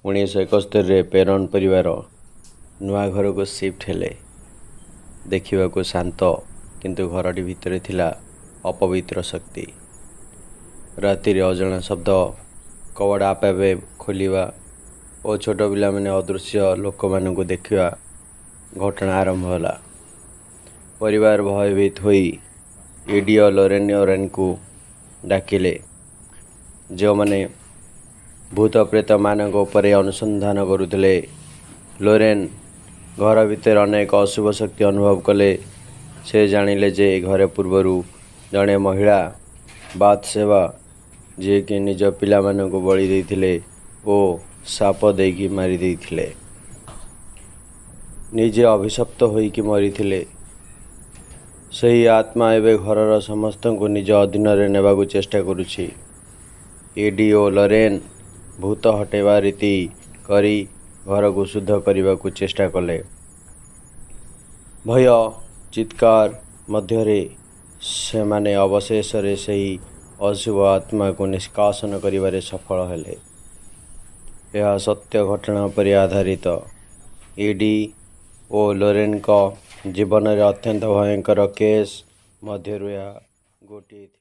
1971ରେ ପେରନ୍ ପରିବାର ନୂଆ ଘରକୁ ସିଫ୍ଟ ହେଲେ। ଦେଖିବାକୁ ଶାନ୍ତ, କିନ୍ତୁ ଘରଟି ଭିତରେ ଥିଲା ଅପବିତ୍ର ଶକ୍ତି। ରାତିରେ ଅଜଣା ଶବ୍ଦ, କବାଟ ଆପେ ଆପେ ଖୋଲିବା ଓ ଛୋଟ ପିଲାମାନେ ଅଦୃଶ୍ୟ ଲୋକମାନଙ୍କୁ ଦେଖିବା ଘଟଣା ଆରମ୍ଭ ହେଲା। ପରିବାର ଭୟଭୀତ ହୋଇ ଇଡି ଓ ଲୋରେନ୍ ୱାରେନ୍ଙ୍କୁ ଡାକିଲେ, ଯେଉଁମାନେ ଭୂତପ୍ରେତମାନଙ୍କ ଉପରେ ଅନୁସନ୍ଧାନ କରୁଥିଲେ। ଲୋରେନ୍ ଘର ଭିତରେ ଅନେକ ଅଶୁଭ ଶକ୍ତି ଅନୁଭବ କଲେ। ସେ ଜାଣିଲେ ଯେ ଘରେ ପୂର୍ବରୁ ଜଣେ ମହିଳା, ବାଥସେବା, ଯିଏକି ନିଜ ପିଲାମାନଙ୍କୁ ବଳି ଦେଇଥିଲେ ଓ ସାପ ଦେଇକି ମାରିଦେଇଥିଲେ, ନିଜେ ଅଭିଶପ୍ତ ହୋଇକି ମରିଥିଲେ। ସେହି ଆତ୍ମା ଏବେ ଘରର ସମସ୍ତଙ୍କୁ ନିଜ ଅଧୀନରେ ନେବାକୁ ଚେଷ୍ଟା କରୁଛି। ଇଡି ଓ ଲରେନ୍ ଭୂତ ହଟେଇବା ରୀତି କରି ଘରକୁ ଶୁଦ୍ଧ କରିବାକୁ ଚେଷ୍ଟା କଲେ। ଭୟ, ଚିତ୍କାର ମଧ୍ୟରେ ସେମାନେ ଅବଶେଷରେ ସେହି ଅଶୁଭ ଆତ୍ମାକୁ ନିଷ୍କାସନ କରିବାରେ ସଫଳ ହେଲେ। ଏହା ସତ୍ୟ ଘଟଣା ଉପରେ ଆଧାରିତ। ଇଡି ଓ ଲୋରେନ୍ଙ୍କ ଜୀବନରେ ଅତ୍ୟନ୍ତ ଭୟଙ୍କର କେସ୍ ମଧ୍ୟରୁ ଏହା ଗୋଟିଏ ଥିଲା।